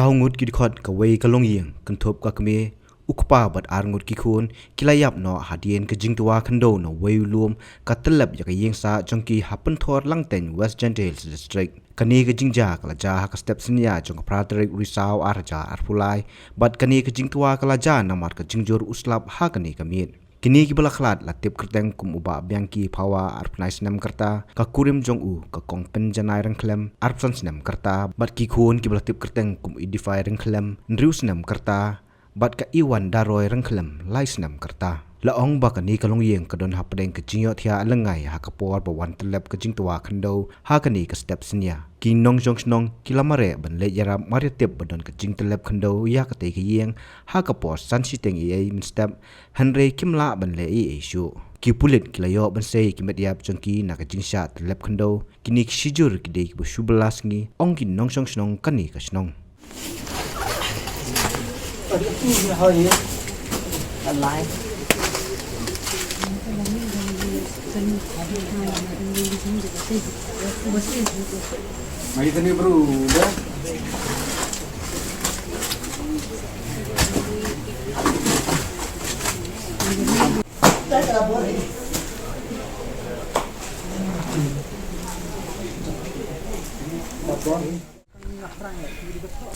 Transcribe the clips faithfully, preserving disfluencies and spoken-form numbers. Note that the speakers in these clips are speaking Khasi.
Saw ngut ki dkhot kawei ka longïing, kynthup ka kmie, u kpa bad ar ngut ki khun, ki la ïap noh hadien ka jingtwa khyndew na wei u lum, ka tyllep ïa ka ïing sah jong ki ha Pynthorlangteiñ, West Jaintia Hills District. Kane ka jingjia ka la jia ha ka step synñia jong ka phra tarik Risaw ar hajar arphew lai, bad kane ka jingtwa ka la jia namar ka jingjur u slap ha kane ka miet. Kine kiba la khlad la tip kyrteng kum u Bah Biangki Phawa, arphew lai snem ka rta, ka kurim jong u ka Kong Pynjanai Ryngkhlem, arphew san snem ka rta, bad ki khun kiba la tip kyrteng kum u Idifai Ryngkhlem, hynriew snem ka rta, bad ka Iwan Daroi Ryngkhlem, lai snem ka rta. La ong ba kane ka longïing ka don hapdeng ka jingïohthiah lyngngai ha ka por ba wan tyllep ka jingtwa khyndew ha kane ka step synñia. Ki nongshong shnong ki la mareh ban leit ïarap mar ïa tip ba don ka jingtyllep khyndew ïa katei ka ïing ha ka por san shiteng eiei mynstep, hynrei kim lah ban leh eiei shuh. Ki pulit ki la ïoh ban sei ïa ki met ïap jong ki na ka jingshah tyllep khyndew. Kine ki shijur ki dei kiba shu bylla sngi, ong ki nongshong shnong kane ka shnong.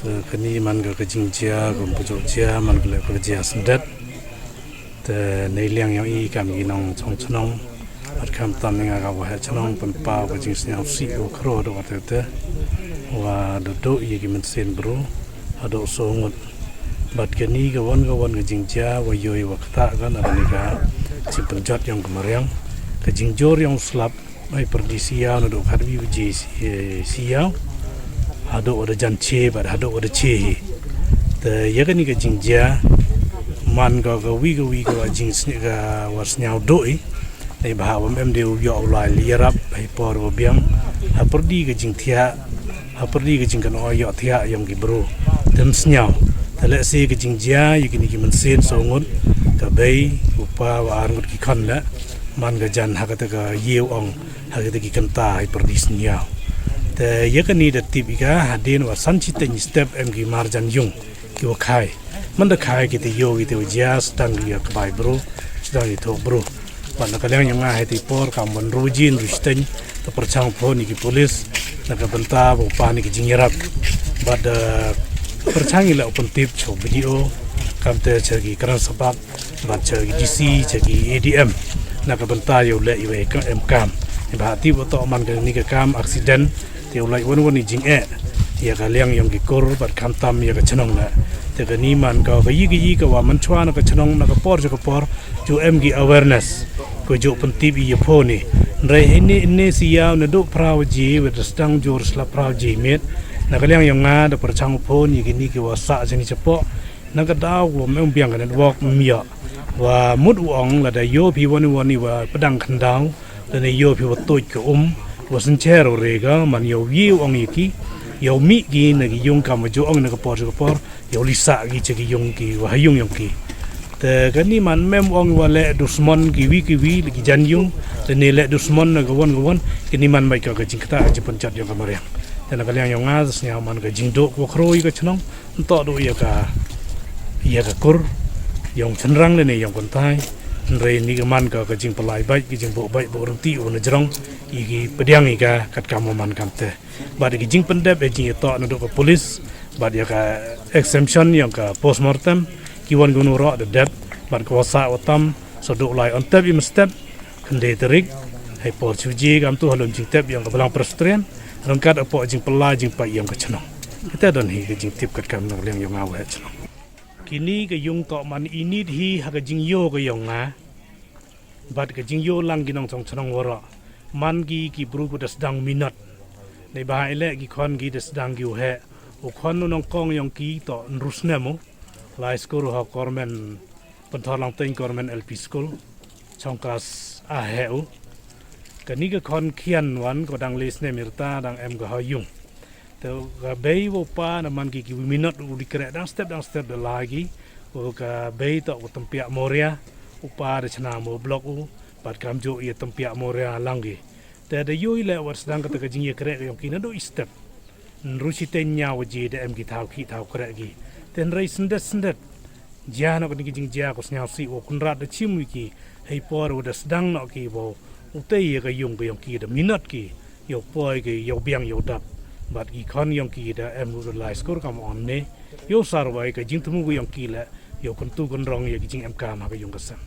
Te kane man ka, ka jingjia, kum ka jok jia, man ka leh ka jia syndet. Te na liang ïong i kam ki nongshong shnong, bad khamtam na nga ka waheh shnong, pynpaw ka jingsngewsih ka khro da wat te. Wa da duh ïa ki mynsiem bru, haduh saw ngut. Bad kane ka wan ka wan ka jingjia, wa ïohi wa ktah ka na kane ka jingpynjot ïong ka mariang, ka jingjur ïong slap, Ai pyrdi siaw naduh khatwi baje si-, eh, siaw. Haduh wa da jan che bad haduh wa da che hi. Te ïa kane ka jingjia, man ka kawi kawi ka wa jingsngi ka wa sñiaw duh i. Neibhah wa em de u ïoh u lai ïarap ha i por wa biang. Ha pyrdi ka jingthiah, ha pyrdi ka jingkynnoh ïohthiah ïong ki bru. Te ym sñiaw. Te lehse ka jingjia ïa kine ki mynsiem saw ngut, ka bei, u pa wa ar ngut ki khon leh. Man ka jan ha kata ka ïew ong, ha kata ki kynta ha i pyrdi sñiaw. Te ïa kane da tip i ka hadien wa san shiteng step em ki marjan ïung ki wa khai. Man da khai ki te ïoh ki te wa jia sdang ki ïa kbai bru, sdang ki thok bru. Bad na ka liang ïong nga ha i te i por kam wan ru jin ru shiteng, te pyrchang phone ïa ki pulis na ka bynta ba u pan ïa ki jingïarap. Bad, eh, pyrchang ïa la u pyntip cha u B D O, kam te cha ki kren sabab, bad cha ki D C, cha ki A D M. Na ka bynta ïa u leh ïa u em kam. Neibhah tip wa toh man kane ka kam accident, te u lait wan wan i jingeh ïa ka liang ïong ki kur bad khamtam ïa ka chnong leh. Te kane man ka, ka yi ka yi ka wa man chwa na ka chnong na ka por cha ka por, ju em ki awareness. Ko ju pyntip ïa phone i. Hynrei hynne hynne siaw naduh phra baje wa da sdang jur slap phra baje miet. Na ka liang ïong nga da pyrchang phone ïa kine ki wa sah jani chapoh. Na ka daw wa ym em biang ka network ym ïoh. Wa mut u ong lada ïoh phi wan wan i wa pdang khyndaw. Lane ïoh phi wa tuid ka um, wa syncher u re ka, man ïoh ïew ong ïa ki, ïoh mih ki na ki ïung kam wa ju ong na ka por cha ka por, ïoh lisa ki cha ki ïung ki, wa ha ïung ïong ki. Te kane man ym em ong wa leh dusmon ki wi ki wi, ki jan ïung, lane leh dusmon na ka wan ka wan, kane man bait ka ka jingkata ka jingpynjot ïong ka mariang. Te na ka liang ïong nga, sñiaw man ka jingduh ka wa khro ïa ka chnong, Nto duh ïa ka, ïa ka kur, ïong chynrang lane ïong kynthai, hynrei ni ka man ka, ka jingpyllait bait, ka jingbuh bait, buh rynti u na jrong, ïa ki pdiang ïa ka, kat kam man kam te. Bad ïa ki jingpyndep, ïa jingïatoh naduh ka pulis, bad ïa ka exemption, ïong ka postmortem, ki wan ki wan u roh da dep, bad ka wa sah wa tam, sa duh lai on tep ïa mestep, Khyndai tarik, ha i por chi baje kam tu halor jingtep ïong ka Balang Presbyterian, ryngkat hapoh jingpyllait jingpait ïong ka chnong. Kita don hi ka jingtip kat kam na ka liang ïong nga waheh chnong. Kini ka ïung toh man i nit hi ha ka jingïoh ka ïong nga. Bad ka jingïoh lang ki nongchong chnong waroh. Man ki ki bru ki da sdang minot. Neibhah i leh ki khon ki da sdang ki waheh. U khon u nongkong ïong ki toh hynru snem u. Lai skul u ha Kormen Pynthorlangteiñ Government L P School, chong klas a heh u. Kani ka khon khian wan ko dang le snem ïa rta dang em ka ha ïung. Te ka bei wa u pa na man ki ki wi minot u li kreh dang step dang step da lai ki. Wa ka bei toh u Tympiah Moria, u pa da chna mo blok u, bad kam ju ïa Tympiah Moria lang ki. Te da ïoh i leh wat sdang kata ka jingïakreh ka ïong ki naduh i step. Nru shi teng ñiaw ji da em ki thaw ki thaw krek ki. Ten rei sendet sendet. Jia nok ni ki jing jia ko sñiaw si wo kunrat da chim wi ki. Hei por wo da sedang nok ki wo. Utei ya ka yung ka yong ki da minot ki. Yo poi ki yo biang yo dap. Bat ki kon yong ki da em ru lai skur kam on ne. Yo sarwai ka jing temu ka yong ki le. Yo kuntu kunrong ya ki jing em kam ha ka yung ka sem.